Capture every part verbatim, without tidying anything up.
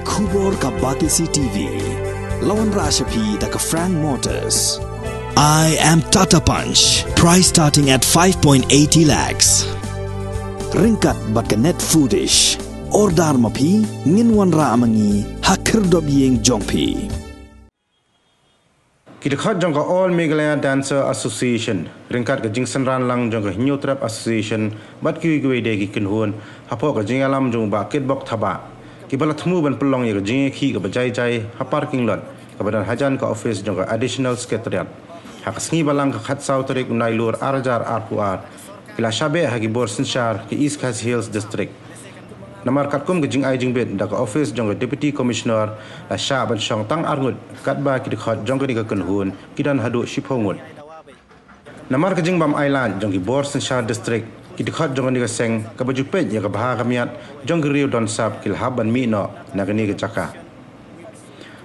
Khubor ka Batesi T V. La wanrah sha phi da ka Frank Motors. I am Tata Punch. Price starting at five point eighty lakhs. Ryngkat bad ka Net Foodish. Order ma phi, ngin wanrah ma ngi ha khyrdop ïing jong phi. Ki dkhot jong ka All Meghalaya Dancer Association ryngkat ka jingsynran lang jong ka Hynñiewtrep Association bad kiwei kiwei de ki kynhun hapoh ka jingïalam jong u Bah Kitbok Thabah, kiba la thmu ban pynlong ïa ka jingïakhih kaba jai jai ha parking lot kaba don hajan ka office jong ka Additional Secretariat ha ka sngi Balang ka khatsaw tarik u Nailur ar hajar arphew ar, ki la shah beh ha ki bor synshar ka East Khasi Hills District. Namar katkum ka jingai jingbit da ka office jong ka Deputy Commissioner, la shah ban shong tang arngut katba ki dkhot jong kane ka kynhun ki don haduh shiphew ngut. Namar ka jingbym ailad jong ki bor synshar district, ki dkhot jong kane ka seng kaba ju peit ïa ka bha ka miat jong ki riew don sap ki la hap ban mih noh na kane ka jaka.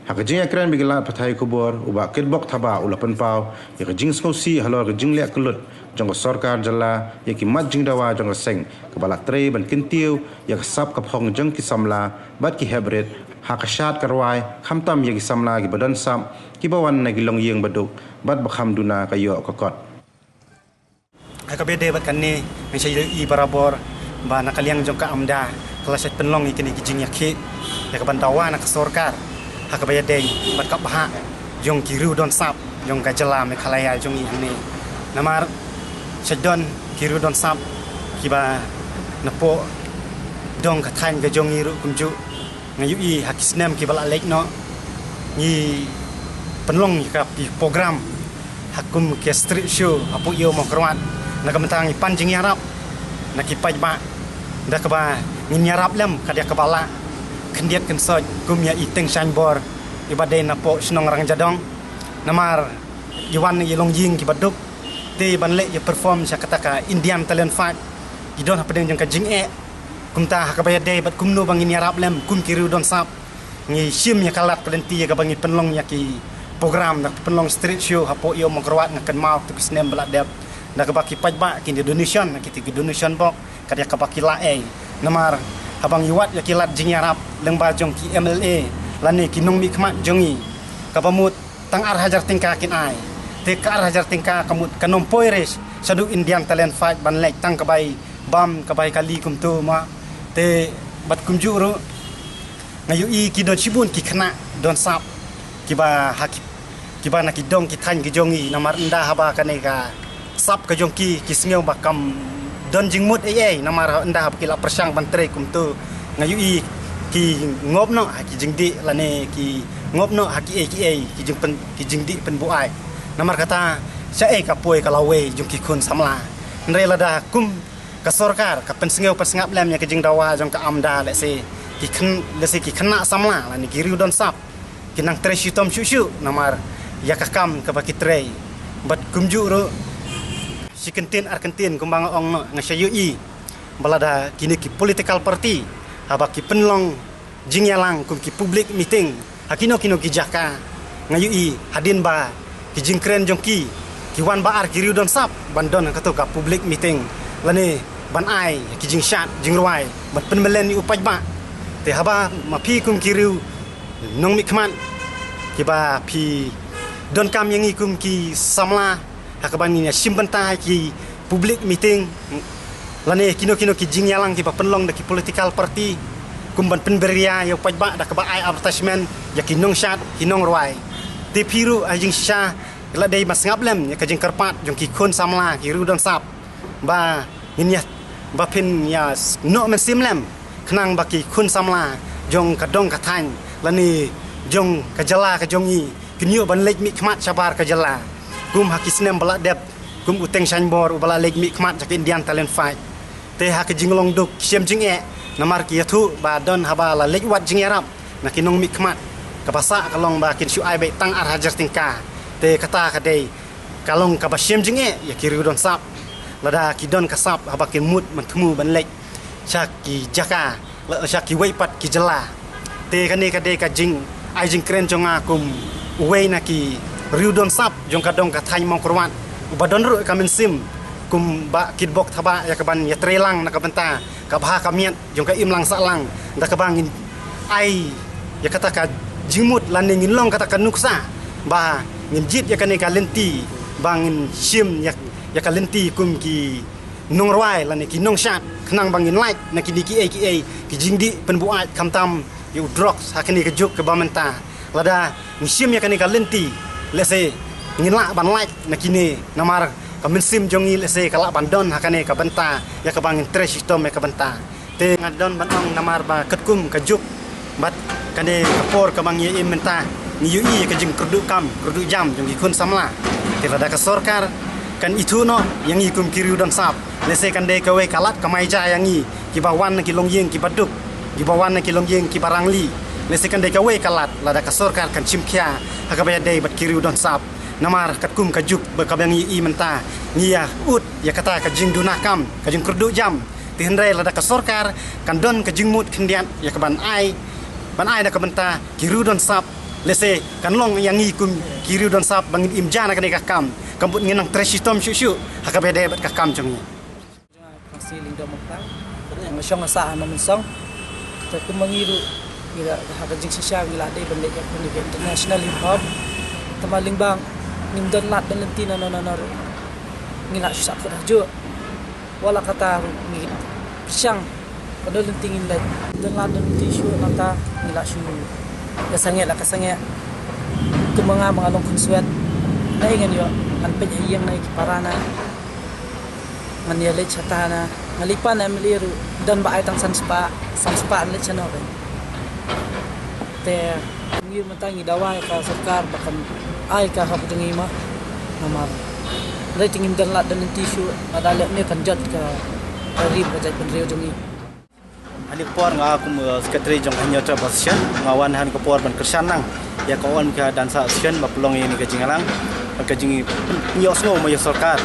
Ha ka jingïakren bad ki lad pathai khubor, u Bah Kitbok Thabah u la pynpaw ïa ka jingsngewsih halor ka jingleh kyllut jong ka sorkar jylla ïa ki mat jingdawa jong ka seng kaba la trei ban kyntiew ïa ka sap ka phong jong ki samla bad ki hep rit ha ka shad ka rwai, khamtam ïa ki samla kiba don sap kiba wan na ki longïing baduk bad ba kham duna ka ïoh ka kot. Ha kaba ïadei bad kane, ngan sa ïohi barabor ba na ka liang jong ka AMDA ka la shait pynlong ïa kine ki jingïakhih ïa ka ban dawa na ka sorkar ha kaba ïadei bad ka bhah jong ki riew don sap jong ka jylla Meghalaya jong ngi hangne. Namar shait don ki riew don sap kiba napoh dong ka thaiñ ka jong ngi ruh kumjuh. Nga ïohi ha ki snem kiba la leit noh ngi pynlong ïa ka ki program ha kum ki street show hapoh Ïew Mawkyrwat na ka bynta ngi pan jingïarap na ki paidbah da kaba ngin ïarap lem ka dei kaba lah khyndiat khynsoit kum ïa i Teng Shaiñbor iba dei napoh shnong Rangjadong. Namar i wan na i longïing kiba duk te ban leh ïa perform sha kata ka Indian Talent Fight, i don hapdeng jong ka jingeh. Kumta ha kaba ïadei bad kumno ba ngin ïarap lem kum ki riew don sap, ngi shim ïa ka lad ka lynti ïa kaba ngi pynlong ïa ki program da pynlong street show hapoh Ïew Mawkyrwat. Nga kynmaw tu ki snem ba la dep da kaba ki paidbah kin ïa donation na kiti ki donation box ka dei kaba ki la ei. Namar haba ngi wad ïa ki lad jingïarap lyngba jong ki M L A lane ki nongmihkhmat jong ngi, kaba mut tang ar hajar tyngka kin ai. Te ka ar hajar tyngka ka mut kan ym poi re shaduh Indian Talent Fight ban leit tang kaba i bam kaba i kali kumto ma. Te bad kumjuh ruh nga ïohi ki don shibun ki khynnah don sap kiba ha ki, kiba na ki dong ki thaiñ ki jong ngi. Namar ynda haba kane ka sap ka jong ki ki sngew ba kam don jingmut ei ei namar ynda haba ki la pyrshang ban trei kumto, nga ïohi ki ngop noh ha ki jingdih lane ki ngop noh ha ki ei ki ei ki jingpyn, ki jingdih pynbuaid. Namar kata shaei ka poi ka lawei jong ki khun samla. Hynrei lada kum ka sorkar ka pynsngew pynsngap lem ïa ka jingdawa jong ka AMDA, lehse ki khyn, lehse ki khynnah samla lane ki riew don sap ki nang trei shitom shuh shuh namar ïa ka kam kaba ki trei. Bad kumjuh ruh shi kyntien ar kyntien kumba nga ong noh, nga sa ïohi ba lada kine ki political party haba ki pynlong jingïalang kum ki public meeting ha kino kino ki jaka, nga ïohi hadien ba ki jingkren jong ki, ki wan ba ar ki riew don sap ban don ha kato ka public meeting lane ban ai ki jingshad jingrwai ban pynmlien ïa u paidbah. Te haba ma phi kum ki riew nongmihkhmat kiba phi donkam ïa ngi kum ki samla ha kaba ngin ïa shim bynta ha ki public meeting lane kino kino ki jingïalang kiba pynlong da ki political party kum ban pynbiria ïa u paidbah da kaba ai advertisement ïa ki nongshad ki nongrwai. Te phi ruh ha jingshisha la dei ban sngap lem ïa ka jingkyrpad jong ki khun samla ki riew don sap ba ngin ïa, ba phin ïa s-, noh mynsiem lem khnang ba ki khun samla jong ka dong ka thaiñ lane jong ka jylla ka jong ngi kin ïoh ban leit mihkhmat shabar ka jylla kum ha ki snem ba la dep kum u Teng Shaiñbor uba la leit mihkhmat sha ka Indian Talent Fight. Te ha ka jinglong duk ki shem jingeh namar ki ïathuh ba don haba la leit wad jingïarap na ki nongmihkhmat, kaba sah ka long ba kin shu ai beit tang ar hajar tyngka. Te kata ka dei ka long kaba shem jingeh ïa ki riew don sap lada ki don ka sap haba kin mut ban thmu ban leit sha ki jaka, la sha kiwei pat ki jylla. Te kane ka dei ka jingai jingkren jong nga kum uwei na ki riew don sap jong ka dong ka thaiñ Mawkyrwat uba don ruh ka mynsiem kum Bah Kitbok Thabah ïa kaban ïatreilang na ka bynta ka bha ka miat jong ka imlang sahlang da kaba ngin ai ïa kata ka jingmut lane ngin long kata ka nuksa ba ngin jied ïa kane ka lynti, ba ngin shim ïa, ïa ka lynti kum ki nongrwai lane ki nongshad, khnang ba ngin lait na kine kiei kiei ki jingdih pynbuaid khamtam ïa u drugs ha kane ka juk kaba mynta. Lada ngi shim ïa kane ka lynti, lehse ngin lah ban lait na kine, namar ka mynsiem jong ngi lehse ka lah ban don ha kane ka bynta ïa kaba ngin trei shitom ïa ka bynta. Te nga don ban ong namar ba katkum ka juk bad kane ka por kaba ngi ïa im mynta, ngi ïohi ïa ka jingkyrduh kam kyrduh jam jong ki khun samla. Te lada ka sorkar kan ithuh noh ïa ngi kum ki riew don sap, lehse kan dei kawei ka lad kamai ja ïa ngi kiba wan na ki longïing kiba duk, kiba wan na ki longïing kiba rangli. Lehse kan dei kawei ka lad lada ka sorkar kan shim khia ha kaba ïadei bad ki riew don sap. Namar katkum ka juk ba kaba ngi ïohi mynta, ngi ïa ud ïa kata ka jingduna kam, ka jingkyrduh jam. Te hynrei lada ka sorkar kan don ka jingmut khyndiat ïa ka ban ai, ban ai na ka bynta ki riew don sap, lehse kan long ïa ngi kum ki riew don sap ba ngin im ja na kane ka kam, kam bud ngin nang trei shitom shuh shuh ha kaba ïadei bad ka kam jong ngi. Jong nga Khasi Lyngdoh Mongplang. Nga shong nga sah ha Nongmynsong. Te kumba ngi ruh ngi la ha ka jingshisha ngi la dei ban leit ïa ka international hip hop. Te ma lyngba ngim don lad don lynti nano nano ruh ngi la shu sah kut ha juh. Wat la kata ruh ngi pyrshang ka don lynti ngin leit. Don lad don lynti shuh nangta ngi la shu ïa sangeh la ka sangeh. Kumba nga ba nga long khun swet. Nai ngan ïoh ngan peit ha ïing nai ki para na. Ngan ïa leit shata na. Nga leit pan M L A ruh don ba ai tang san spah, san spah leit shano kan. Te ngi mynta ngi dawa ïa ka sorkar ba kan ai ka hok jong ngi ma. Namar leit ngim don lad don lynti shuh, lada leh ne kan jot ka, ka ri ka jaitbynriew jong ngi. Hangne ka por nga kum, uh, secretary jong ka Hynñiewtrep Association, nga wan hangne ka por ban kyrshan lang ïa ka All Meghalaya Dancer Association ba pynlong ïa kane ka jingïalang, ka jingïohsngew mo ïa sorkar.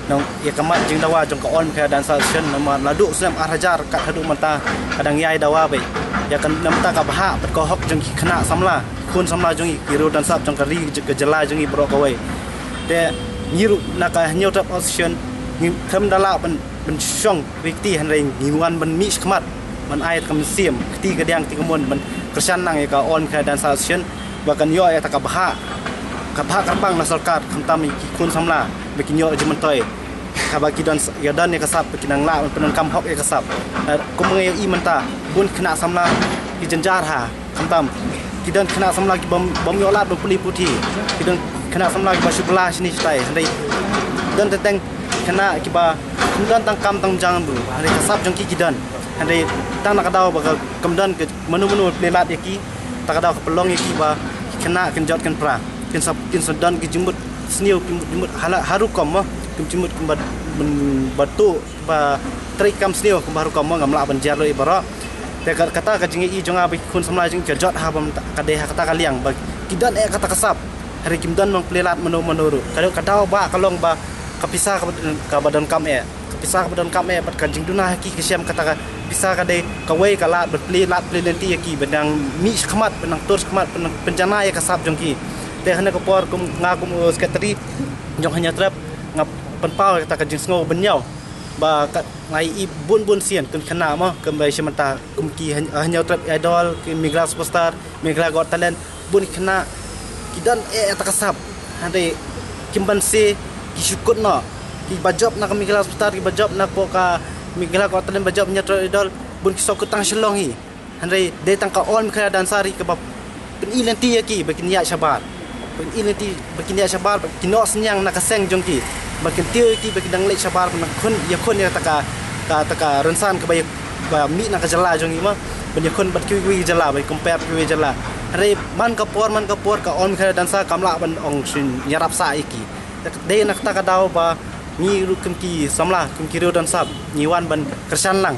Nang ïa ka mat jingdawa jong ka All Meghalaya Dancer Association, namar naduh snem ar hajar kat haduh mynta ka dang ïai dawa beit ïa ka namar ka bhah bad ka hok jong ki khynnah samla, khun samla jong ngi, ki riew don sap jong ka ri, ka jylla jong ngi baroh kawei. Te ngi ruh na ka Hynñiewtrep Association ngi khlem da lah ban, ban shong ri kti, hynrei ngi wan ban mih shakhmat ban ai ka mynsiem kti kadiang kti kamon ban kyrshan lang ïa ka All Meghalaya Dancer Association ba kan ïoh ïa ka bhah, ka bhah kyrpang na sorkar khamtam ïa ki khun samla ba kin ïoh jingmyntoi, kaba ki don, ïa don ïa ka sap ba kin nang lah ban pyndonkam hok ïa ka sap. Kumba ngi ïohi mynta bun khynnah samla ki jynjar ha khamtam ki don khynnah samla ki bym, bym ïoh lad ban pule puthi, ki don khynnah samla kiba shu bylla shane shatai, hynrei don teng teng khynnah kiba ym don tang kam tang jam ruh, hynrei ka sap jong ki ki don, hynrei tang na ka daw ba ka, kam don ka mano mano plie lad ïa ki, ta ka daw ka pynlong ïa ki ba ki khynnah kin jot kin pra, kin sa, kin sa don ki jingmut sniew, ki jingmut hala, harum kum mo, ki jingmut kumba, ba to ba trei kam sniew kumba harum kum mo, ngam lah ban jia ruh ïa baroh. Te ka, kata ka jingïohi jong nga ba ki khun samla jong ngi ka jot ha bym, ka dei ha kata ka liang ba ki don eh kata ka sap, hynrei kim don ban plie lad mano mano ruh. Ka, ka daw ba ka long ba ka pisa kaba, kaba donkam eh, ka pisa kaba donkam eh bad ka jingduna ha ki ka shem kata ka pisa ka dei kawei ka lad ban plie lad plie lynti ïa ki, ban nang mih shakhmat, ban nang tur shakhmat, ban nang pynjanai ïa ka sap jong ki. Te hangne ka por kum nga kum u secretary jong Hynñiewtrep nga pynpaw ïa kata ka jingsngew bynñiaw ba ka, nga ïohi bun bun sien kum khynnah mo, kum ba ïa shi mynta kum ki Hynñiewtrep Idol, ki Meghalaya Superstar, Meghalaya Got Talent, bun khynnah ki don eh kata ka sap, hynrei kim banse, ki shu kut noh, kiba jop na ka Meghalaya Superstar, kiba jop na ka Meghalaya Got Talent, ba jop Hynñiewtrep Idol, bun ki shu kut tang Shillong hi. Hynrei dei tang ka All Meghalaya Dancer hi kaba pyni lynti ïa ki ba kin ïaid shabar, pyni lynti ba kin ïaid shabar, ba kin ïoh synñiang na ka seng jong ki, ba kin tip ïa ki ba kin dang leit shabar, ba kin khun ïa khun ïa ta ka, ka, ta ka rynsan kaba ïa, ba mih na ka jylla jong ngi mo, ban ïa khun bad kiwei kiwei ki jylla, ba ïa compare kiwei jylla. Hynrei man ka por man ka por ka All Meghalaya Dancer kam lah ban ong shin ïarap sah ïa ki. Dei na kata ka daw ba ngi ruh kum ki samla, kum ki riew don sap, ngi wan ban kyrshan lang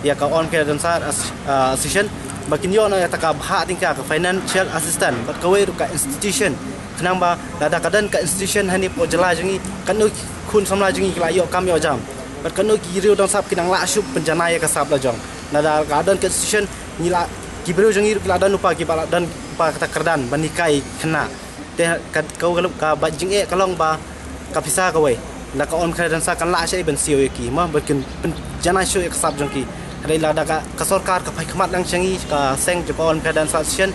ïa ka All Meghalaya Dancer As-, ah, Association ba kin ïoh noh ïa ta ka bhah tyngka, ka financial assistance bad kawei ruh ka institution, khnang ba lada ka don ka institution hangne hapoh jylla jong ngi, katno ki khun samla jong ngi ki la ïoh kam ïoh jam, bad katno ki riew don sap ki nang lah shuh pynjanai ïa ka sap la jong. Lada ka don ka institution, ngi la, ki briew jong ngi ruh ki la don lypa, kiba la don lypa kata ka kyrdan ban hikai khynnah. Te ka, ka, ka, ka bad jingeh ka long ba ka pisa kawei na ka All Meghalaya Dancer kan lah sha ban siew ïa ki mo, ba kin pynjanai shuh ïa ka sap jong ki. Lada ka, ka sorkar ka phai khmat lang sha ngi ka seng jong ka All Meghalaya Dance Association,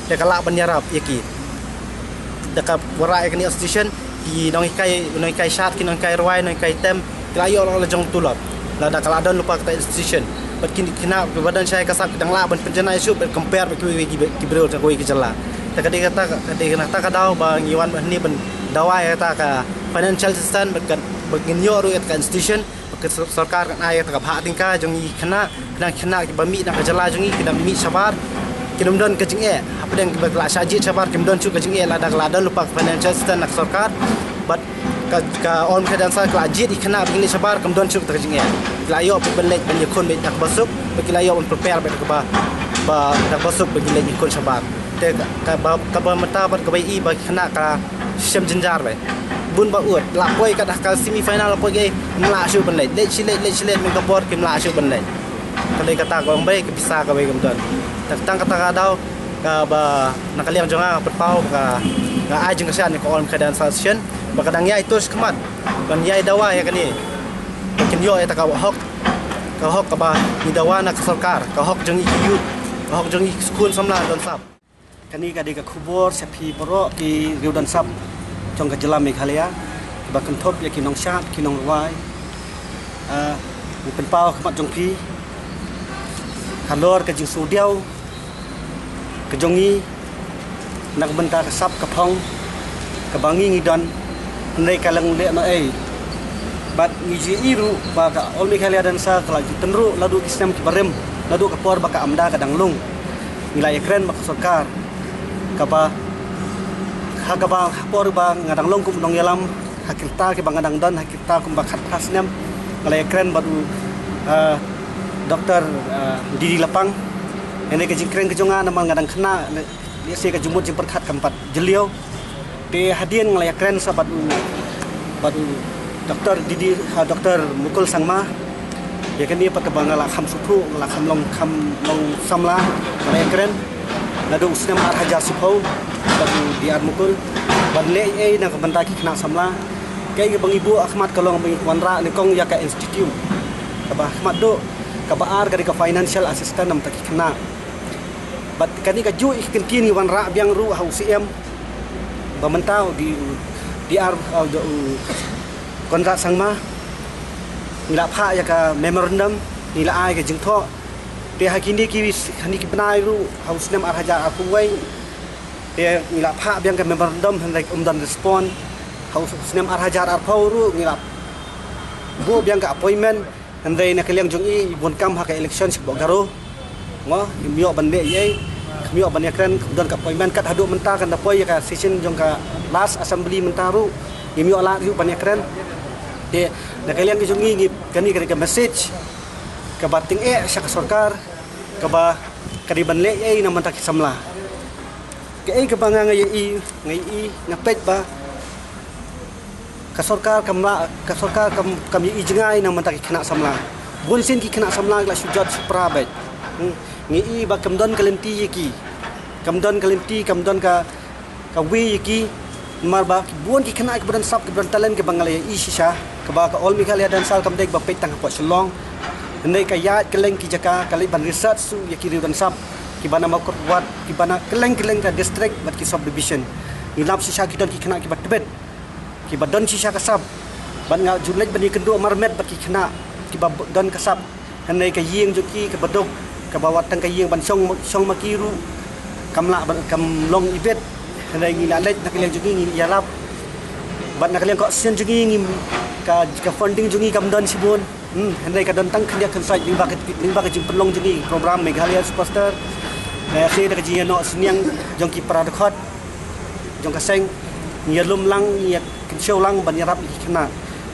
te ka lah ban ïarap ïa ki. Da ka wanrah ïa kane institution, ki nonghikai, nonghikai shad, ki nonghikai rwai, nonghikai tem, ki la ïoh la jong tulop. Lada ka la don lypa kata institution. Bad ki khynnah kiba don shai ka sap ki dang lah ban pynjanai shuh bad compare bad kiwei ki, ki briew jong kawei ka jylla. Te ka dei kata, ka dei kata ka daw ba ngi wan hangne ban dawa ïa kata ka financial assistance bad ka, bad ngin ïoh ruh ïa kata ka institution. Ka sor-, sorkar kan ai kata ka bhah tyngka jong ngi khynnah, khynnah, khynnah kiba mih na ka jylla jong ngi, khynnah mih shabar, kin ym don ka jingeh. Hapdeng kiba la shah jied shabar, kim don shuh ka jingeh lada ka la don lypa ka financial assistance na ka sorkar. Bad ka, ka All Meghalaya Dance Association ka la jied ïa ki khynnah ba kin leit shabar, kim don shuh kata ka jingeh. Ki la ïoh ban leit ban ïakhun beit da kaba suk, bad ki la ïoh ban prepare beit da kaba, ba, da kaba suk ba kin leit ïakhun shabar. Te ka, kaba, kaba mynta bad kaba ïohi ba ki khynnah ka shem jynjar beit. Bun ba ud, la poi kat ha ka semi final la poi, ym lah shuh ban leit. Leit shi leit, leit shi leit, mynta ka por kim lah shuh ban leit. Ka dei kata ka long beit, ka pisa kawei kam don. Te tang kata ka daw, kaba na ka liang jong nga ka pynpaw, ka, ka ai jingkyrshan ïa ka All Meghalaya Dance Association ba ka dang ïai tur shakhmat ban ïai dawa ïa kane. Ba kin ïoh ïa kata ka hok, ka hok kaba ngi dawa na ka sorkar, ka hok jong ngi ki youth, ka hok jong ngi ki khun samla don sap. Kane ka dei ka khubor sha phi baroh ki riew don sap jong ka jylla Meghalaya, kiba kynthup ïa ki nongshad, ki nongrwai. Ah, ngi pynpaw ha khmat jong phi halor ka jingsngewdiaw ka jong ngi na ka bynta ka sap ka phong kaba ngi ngi don, hynrei ka long leh noh ei. Bad ngi ju ïohi ruh ba ka All Meghalaya Dance Association ka la ju tynruh naduh ki snem kiba rim, naduh ka por ba ka AMDA ka dang lung. Ngi la ïakren bad ka sorkar kaba, ha kaba ha por ba nga dang long kum u nongïalam, ha ki rta kiba nga dang don, ha ki rta kumba khatphra snem, nga la ïakren bad u, ah, Doktor, ah, Didi Lapang. Hynrei ka jingkren ka jong nga namar nga dang khynnah, lehse ka jingmut jingpyrkhat kam pat jylliew. Te hadien nga la ïakren sa bad u, bad u Doktor Didi, ha, Doktor Mukul Sangma. Ïa kane pat kaba nga la kham sngewthuh, nga la kham long, kham long samla, nga la ïakren naduh u snem ar hajar shiphew bad u D R Mukul ban leh ei ei na ka bynta ki khynnah samla. Kaei kaba ngi buh ha khmat ka long ba ngi wanrah nyngkong ïa ka institute kaba ha khmat duh, kaba ar ka dei ka financial assistance na ka bynta ki khynnah. Bad kane kajuh ïa ki kyntien ngi wanrah biang ruh ha u C M ba mynta u D R, u Conrad Sangma. Ngi la phah ïa ka memorandum, ngi la ai ka jingthoh. Te ha kine ki, ha kine ki bnai ruh ha u snem ar hajar arphew wei, te ngi la phah biang ka memorandum, hynrei ym don respond. Ha u snem ar hajar arphew ruh ngi la buh biang ka appointment. Hynrei na ka liang jong i, i bun kam ha ka election sha ka Garo. Mo, im ïoh ban leh ei ei, im ïoh ban ïakren, don ka appointment kat haduh mynta kan da poi ïa ka session jong ka last assembly mynta ruh, im ïoh lad ruh ban ïakren. Te na ka liang ka jong i, ngi, kane ka dei ka message kaba tyngeh sha ka sorkar, kaba ka dei ban leh ei ei na ka bynta ki samla. Kaei kaba nga nga ïohi, nga ïohi, nga peit ba ka sorkar kam la, ka sorkar kam, kam ïohi jngai na ka bynta ki khynnah samla. Bun sien ki khynnah samla ki la shu jot shu pra beit. Hmm. Ngi ïohi ba kam don ka lynti ïa ki. Kam don ka lynti, kam don ka, ka wei ïa ki. Namar ba ki bun ki khynnah kiba don sap, kiba don talent, kiba nga la ïohi shisha, kaba ka All Meghalaya Dance Hall kam dei kaba peit tang hapoh Shillong. Hynrei ka ïaid kylleng ki jaka, ka leit ban research shuh ïa ki riew don sap kiba na Mawkyrwat, kiba na kylleng kylleng ka district bad ki subdivision. Ngi lap shisha ki don ki khynnah kiba tbit, kiba don shisha ka sap. Bad nga ju leit ban ïakynduh marmet bad ki khynnah kiba b-, don ka sap. Hynrei ka ïing jong ki kaba duk, kaba wat tang ka ïing ban shong, shong ma ki ruh kam lah ban, kam long ibit. Hynrei ngi la leit na ka liang jong ngi, ngi ïalap. Bad na ka liang ka oxygen jong ngi, ngi ka, ka funding jong ngi kam don shibun. Hmm, hynrei ka don tang khyndiat khynsoit lyngba ka, lyngba ka jingpynlong jong ngi program Meghalaya Superstar. Nga ïa sngewthuh da ka jingïanoh synñiang jong ki para dkhot jong ka seng, ngi ïalum lang, ngi ïa kynshew lang ban ïarap ïa ki khynnah.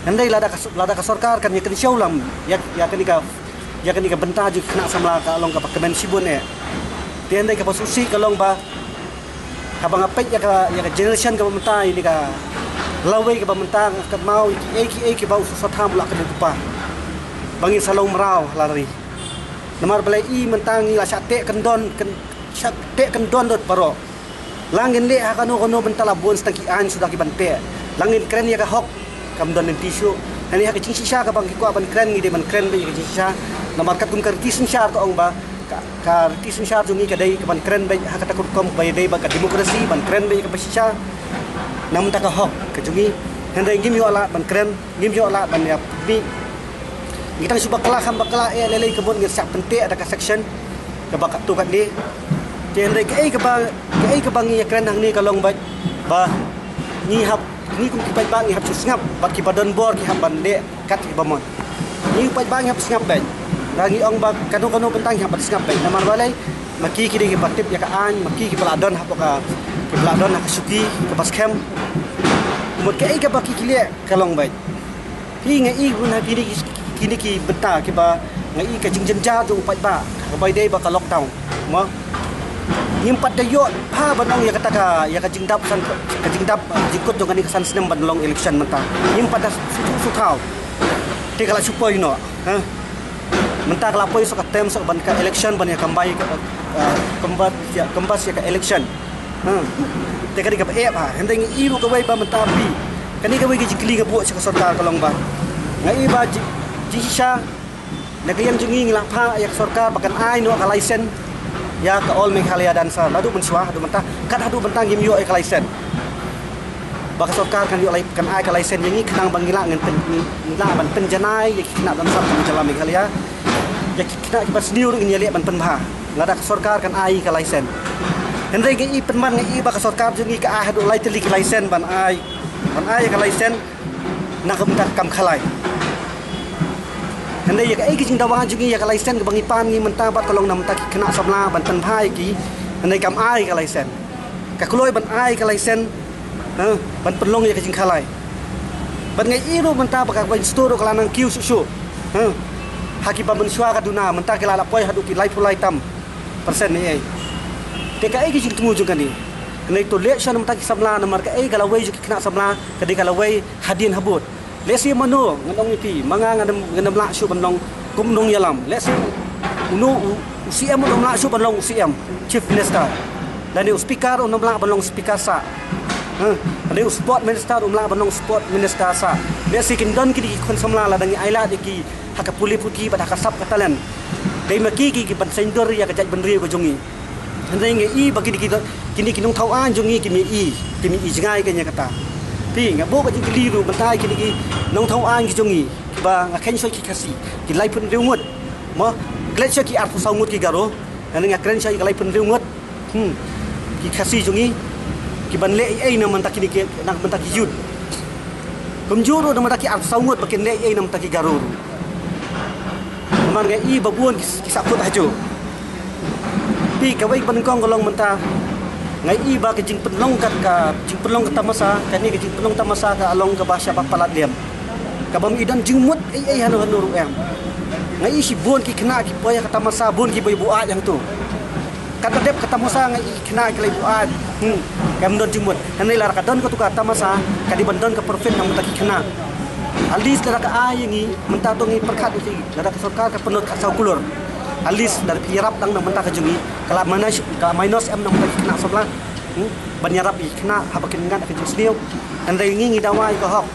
Hynrei lada ka, lada ka sorkar kan ïa kynshew lang ïa, ïa kane ka, ïa kane ka bynta jong ki khynnah samla ka long kaba kmen shibun eh. Te hynrei kaba sngewsih ka long ba, haba nga peit ïa ka, ïa ka generation kaba mynta, ïa ka lawei kaba mynta, nga kynmaw ïa kiei kiei kiba u Soso Tham u la kynduh kpa ba ngin sa long mraw ha la ri. Namar balei mynta ngi la shah teh kyndon, kyn-, shah teh kyndon dot baroh. La ngin leh ha kano kano bynta la bun tang ki aiñ suda ki ban teh. La ngin kren ïa ka hok kam don lynti shuh. Hynrei ha ka jingshisha kaba ngi kwah ban kren, ngi dei ban kren beit ïa ka jingshisha. Namar katkum ka riti synshar ka ong ba ka, ka riti synshar jong ngi ka dei ka ban kren beit ha kata ka rukom ba ïadei bad ka democracy, ban kren beit ka ba shisha. Namar kata ka hok ka jong ngi. Hynrei ngim ïoh lad ban kren, ngim ïoh lad ban ïa pynmih. Ngi tang shu bakla kham bakla eh lei lei ka mut ngin sa pynteh da ka section kaba katto katne. Te hynrei kaei kaba, kaei kaba ngi ïa kren hangne ka long beit ba ngi hap, ngi kum ki paidbah ngi hap shu sngap bad kiba don bor ki hap ban leh kat kiba mon. Ngi paidbah ngi hap sngap beit. Ba ngi ong ba kano kano bynta ngi hap ban sngap beit. Namar balei? Ma ki ki dei kiba tip ïa ka aiñ, ma ki kiba la don hapoh ka, kiba la don ha ka shuki kaba skhem. Mut kaei kaba ki ki leh ka long beit. Phi, nga i bun ha kine ki, kine ki bynta kiba nga i ka jingjynjar jong u paidbah kaba ïadei bad ka lockdown. Mo, ngim pat da ïoh bha ban ong ïa kata ka, ïa ka jingdap san, ka jingdap, uh, jingkut jong kane ka san snem ban long election mynta. Ngim pat da shu, shu, shu thaw. Te ka la shu poi noh, ha? Mynta ka la poi sha ka term sha ban ka election ban ïa kambai ka, uh, kambas ïa, kambas ïa ka election. Hmm. Te ka dei kaba eh bha. Hynrei nga i ruh kawei ba mynta phi, kane kawei ka jingkylli nga buh sha ka sorkar ka long ba nga i ba ji, jingshisha na ka liang jong ngi ngi la phah ïa ka sorkar ba kan ai noh ka license ïa ka All Meghalaya Dancer. Naduh mynshuwa haduh mynta, kat haduh mynta ngim ïoh ïa ka license. Ba ka sorkar kan ïoh lai, kan ai ka license ïa ngi khnang ba ngi lah ngan pyn, ngi lah ban pynjanai ïa ki khynnah dansap ka jylla Meghalaya, ïa ki khynnah kiba sniew ruh ngin ïaleh ban pynbha lada ka sorkar kan ai ka license. Hynrei nga i pynban, nga i ba ka sorkar jong ngi ka ai haduh lai tylli ki license ban ai, ban ai ka license na ka bynta ka kam khalai. Hynrei ïa kaei ka jingdawa jong ngi ïa ka license kaba ngi pan ngi mynta bad ka long na bynta ki khynnah samla ban pynbha ïa ki, hynrei kam ai ka license. Ka kloi ban ai ka license, ha, ban pynlong ïa ka jingkhalai. Bad nga i ruh mynta ba ka ban store ruh ka la nang kiew shuh shuh, ha, ha kiba mynshuwa ka duna mynta ki la la poi haduh ki laiphew lai tam percent ne ei. Te kaei ka jingthmu jong kane? Hynrei to leh shuh na bynta ki samla, namar kaei, ka lawei jong ki khynnah samla ka dei ka lawei hadien habud. Lehse mano, ngan ong ïa phi, ma nga ngan ym, ngan ym lah shuh ban long kum u nongïalam. Lehse uno u, u C M um lah shuh ban long u C M, Chief Minister. Lane u Speaker um lah ban long Speaker sah. Ha? Lane u Sport Minister um lah ban long Sport Minister sah. Lehse kin don kine ki khun samla lada ngi ailad ïa ki ha ka pule puthi bad ha ka sap ka talent. Dei ma ki ki, ki ban saiñdur ïa ka jaitbynriew ka jong ngi. Hynrei nga i ba kine ki, kine ki nongthaw aiñ jong ngi kim i, kim i jngai ka ïa kata. Phi, nga buh ka jingkylli ruh mynta ïa kine ki nongthaw aiñ ki jong ngi kiba nga kheiñ shuh ki Khasi ki laiphew hynriew ngut. Mo, klet shuh ki arphew saw ngut ki Garo. Nga, nga kren shuh ki laiphew hynriew ngut. Hmm. Ki Khasi jong ngi ki ban leh ei ei na bynta kine ki, na bynta ki youth. Kumjuh ruh na bynta ki arphew saw ngut ba kin leh ei ei na bynta ki Garo ruh. Namar nga i ba bun ki, ki sahkut hajuh. Phi, kawei ka ba nyngkong ka long mynta nga i ba ka jingpynlong ka, ka jingpynlong ka tamasa, kane ka jingpynlong tamasa ka long kaba shaba palat liam. Kaba ym i don jingmut ei ei hano hano ruh em. Nga i shibun ki khynnah ki poi ha ka tamasa, bun ki ba ïa buaid hangto. Katba dep ka tamasa nga i ki khynnah ki la buaid. Hmm. Kam don jingmut. Hynrei lada ka don kato ka tamasa ka dei ban don ka profit na bynta ki khynnah. At least lada ka ai ïa ngi mynta to ngi pyrkhat ïa ngi. Lada ka sorkar ka pynlut khatsaw klur, at least lada phi ïarap tang na bynta ka jong ngi, ka la minus, ka la minus em na bynta ki khynnah samla. Hmm? Ban ïarap ïa ki khynnah haba kin ngat ka jingsniew. Hynrei ngi ngi dawa ïa ka hok.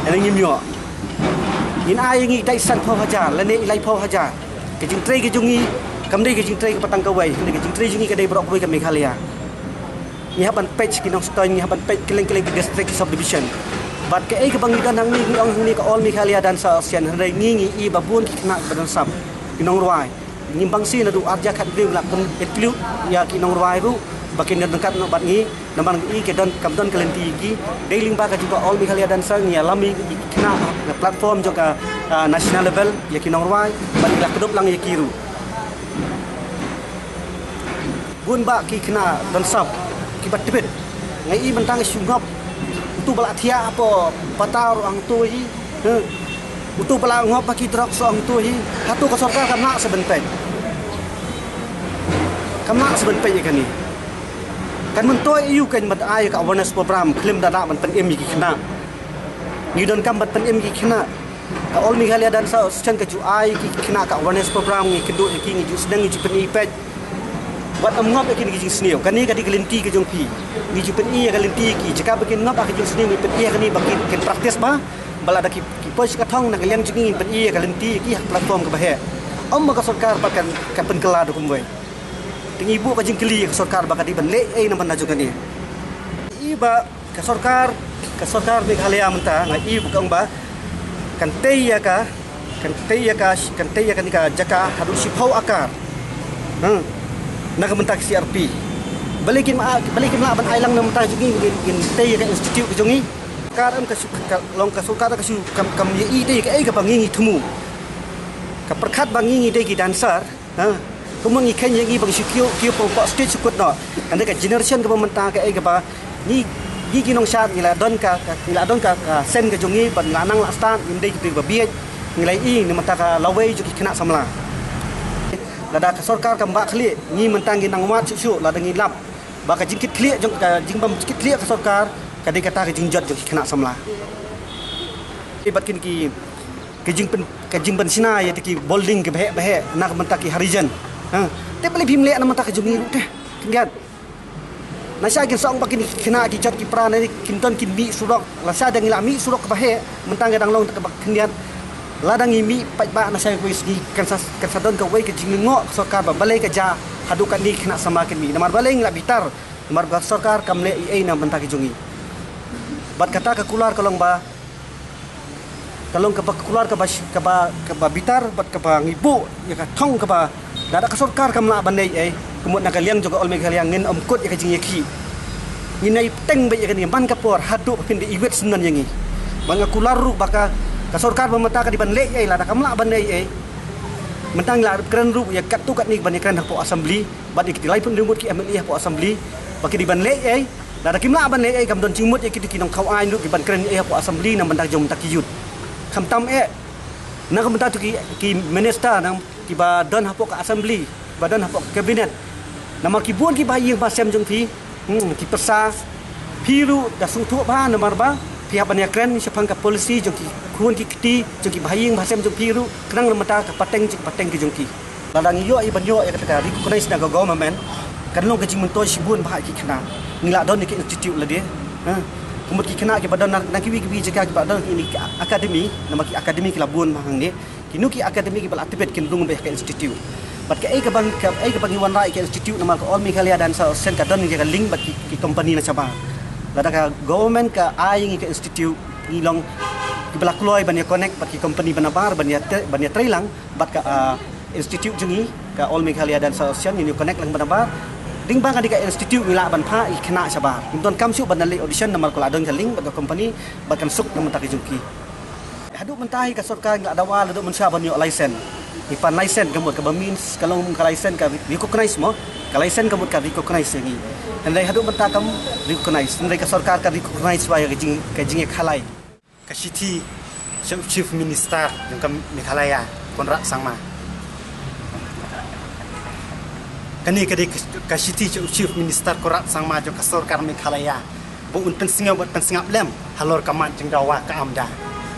Hynrei ngim ïoh. Ngin ai ïa ngi dei sanphew hajar lane laiphew hajar. Ka jingtrei ka jong ngi kam dei ka jingtrei kaba tang kawei. Hynrei ka jingtrei jong ngi ka dei baroh kawei ka Meghalaya. Ngi hap ban peit ki nongstoiñ, ngi hap ban peit kylleng kylleng ki district, ki subdivision. Bad kaei kaba ngi don hangne, ngi ong hangne ka All Meghalaya Dancer Association, hynrei ngi ngi i ba bun ki khynnah kiba don sap, ki nongrwai. Ngi bang sien naduh arja khat briew ngi la pyn include ïa ki nongrwai ruh ba kin ïa ryngkat noh bad ngi. Namar ngi i ka don, kam don ka lynti ïa ki. Dei lyngba ka jong ka All Meghalaya Dancer ngi ïalam ïa ki khynnah na platform jong ka, ah, national level ïa ki nongrwai bad ngi la kdup lang ïa ki ruh. Bun bah ki khynnah dansap kiba tbit. Nga i mynta nga shu ngop. Uto ba la thiah hapoh pata ruh hangto hi. Huh. Uto ba la ngop ha ki drok ruh hangto hi. Hato ka sorkar kam lah sa ban peit? Kam lah sa ban peit ïa kane? Kan myntoi aiu kan ban ai ka awareness program khlem da lah ban pynim ïa ki khynnah? Ngi donkam ban pynim ïa ki khynnah. Ka All Meghalaya Dancer Association ka ju ai ki khynnah ka awareness program, ngi kynduh ïa ki, ngi ju sdang, ngi ju pyni peit. Wat ym ngop ïa kine ki jingsniew. Kane ka dei ka lynti ka jong phi. Ngi ju pyni ïa ka lynti ïa ki. Jaka ba kin ngop ïa ka jingsniew, ngi pyni ïa kane ba kin, kin practice bha. Ba lada ki, ki poi sha ka thong na ka liang jong ngi ban ïoh ïa ka lynti ïa ki ha platform kaba heh, ym ba ka sorkar ba kan, kan pynkylla da kumwei. Te ngi buh ka jingkylli ïa ka sorkar ba ka dei ban leh ei na bynta jong kane. I ba ka sorkar, ka sorkar Meghalaya mynta nga i ba ka ong ba kan tei ïa ka, kan tei ïa ka, kan tei ïa kane ka jaka haduh shiphew akar. Hmm. Na ka bynta ka C R P. Balei kim, balei kim lah ban ai lang na bynta jong ngi, ngin, ngin tei ïa ka institute ka jong ngi. Ka sorkar ka, ka, long ka sorkar ka shu kam, kam ïa i dei ka ei kaba ngi ngi thmu. Ka pyrkhat ba ngi ngi dei ki dancer, ha. Kumno ngi khein ïa ngi ba ngi shu kiew, kiew pong pok stage shu kut noh. Hynrei ka generation kaba mynta ka ei kaba ngi, ngi ki nongshad ngi la don ka, ka, ngi la don ka, ka sen ka jong ngi ba ngi la nang la stad, ngi dei ki dei ba bieit, ngi la i na bynta ka lawei jong ki khynnah samla. Lada ka sorkar kam bah khlieh, ngi mynta ngi nang wad shuh shuh, lada ngi lap ba ka jingkit khlieh jong ka, jingbym kit khlieh ka sorkar ka dei kata ka jingjot jong ki khynnah samla. Bad kin ki, ka jingpyn, ka jingpynshna ïa ki building ki baheh baheh na ka bynta ki Harijan. Ha. Te balei phim leh na bynta ka jong ngi ruh te. Khyndiat. Nasa kin sa ong ba kin khynnah ki jot ki pra ne kin don kin mih surok. Lasa dang ngi la mih surok kaba heh, mynta ngi dang long kaba khyndiat. Lada ngi mih paidbah nasa kawei sngi kan sa, kan sa don kawei ka jinglyngngoh ka sorkar ba balei ka jia haduh katne ki khynnah samla kin mih. Namar balei ngi la bitar. Namar ba ka sorkar kam leh ei ei na bynta ki jong ngi. Bad kata ka kular ka long ba, ka long kaba kular kaba, kaba, kaba bitar bad kaba ngi buh ïa ka thong kaba lada ka sorkar kam lah ban leh ei ei, ka mut na ka liang jong ka All Meghalaya ngin ym kut ïa ka jingïakhih. Ngin ïa pteng beit ïa kane man ka por haduh ba phin da iwit syndon ïa ngi. Ba nga kular ruh ba ka, ka sorkar ba mynta ka dei ban leh ei ei, lada kam lah ban leh ei ei. Mynta ngi la kren ruh ïa katto katne ban ïa kren hapoh Assembly. Bad ïa ki laiphew hynriew ngut ki M L A hapoh Assembly ba ki dei ban leh ei ei. Lada kim lah ban leh ei ei kam don jingmut ïa ki, ki nongthaw aiñ ruh ki ban kren ei ei hapoh Assembly na bynta jong bynta ki youth. Khamtam eh na ka bynta tu ki, ki minister na kiba don hapoh ka Assembly, ba don hapoh ka Cabinet. Namar ki bun ki bahaïing bahasem jong phi, hmm, ki pyrsa, phi ruh da sngewthuh bha namar ba phi hap ban ïa kren shaphang ka policy jong ki khun ki kti jong ki bahaïing bahasem jong phi ruh khnang na bynta ka pateng jong, pateng ki jong ki. Lada ngi ïoh ïa ban ïoh ïa kata ka recognize na ka government, kan long ka jingmyntoi shibun bha ïa ki khynnah. Ngi la don ïa ki institute lade. Ha. Ka mut ki khynnah kiba don na, na kiwei kiwei jaka kiba don ïa ki academy, namar ki academy ki la bun bha hangne. Kino ki academy kiba la tbit kin rung beit ha ka institute. Bad kaei kaba, kaei kaba ngi wanrah ïa ka institute namar ka All Meghalaya Dance Association ka don ïa ka link bad ki, ki company na shabar. Lada ka government ka ai ïa ngi ka institute ngi long kiba la kloi ban ïa connect bad ki company ba nabar ban ïa te, ban ïa trei lang bad ka, ah, institute jong ngi, ka All Meghalaya Dance Association, ngin ïa connect lang ba nabar. Dei ba ka dei ka institute ngi lah ban phah ïa ki khynnah shabar. Ngim donkam shuh ban leit audition namar ka la don ka link bad ka company bad kan suk na bynta ki jong ki. Haduh mynta hi ka sorkar ngi la dawa la duh mynshuwa ban ïoh license. Ngi pan license ka mut kaba means ka long ka license ka recognize mo. Ka license ka mut ka recognize ïa ngi. Hynrei haduh mynta kam recognize. Hynrei ka sorkar ka recognize ba ïa ka jing, ka jingïakhalai. Ka shithi sha u Chief Minister jong ka Meghalaya, Conrad Sangma. Kane ka dei ka, ka shithi sha u Chief Minister Conrad Sangma jong ka sorkar Meghalaya. Ba un pynsngew bad pynsngap lem halor ka mat jingdawa ka AMDA.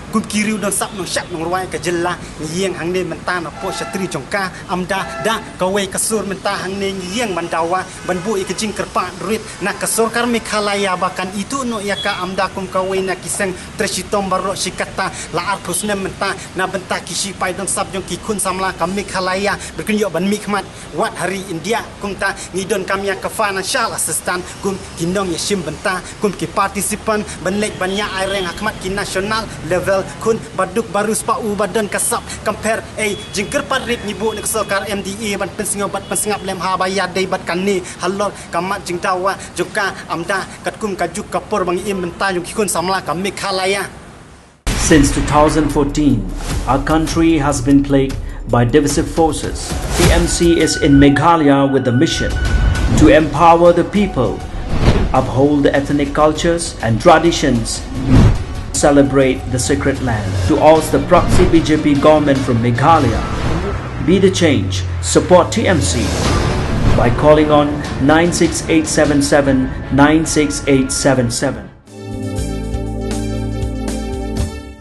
Kum ki riew don sap nongshad nongrwai ka jylla ngi ïeng hangne mynta na poh shatri jong ka AMDA da kawei ka sur mynta hangne ngi ïeng ban dawa ban buh ïa ka jingkyrpad rit na ka sorkar Meghalaya ba kan ithuh noh ïa ka AMDA kum kawei na ki seng trei shitom baroh shi katta la arphew snem mynta na bynta ki shipai don sap jong ki khun samla ka Meghalaya ba kin ïoh ban mihkhmat wat ha ri India. Kumta ngi donkam ïa ka financial assistance kum ki nongïashim bynta kum ki participant ban leit ban ïa ai reng ha khmat ki national level khun ba duk ba riewspah u ba don ka sap. Compare ei jingkyrpad rit ngi buh na ka sorkar M D A ban pynsngew bad pynsngap lem haba ïadei bad kane halor ka mat jingdawa jong ka AMDA katkum ka juk ka por ba ngi im bynta jong ki khun samla ka Meghalaya. Since two thousand fourteen, our country has been plagued by divisive forces. T M C is in Meghalaya with the mission to empower the people, uphold the ethnic cultures and traditions, celebrate the sacred land. To oust the proxy B J P government from Meghalaya, be the change, support T M C by calling on nine six eight seven seven, nine six eight seven seven.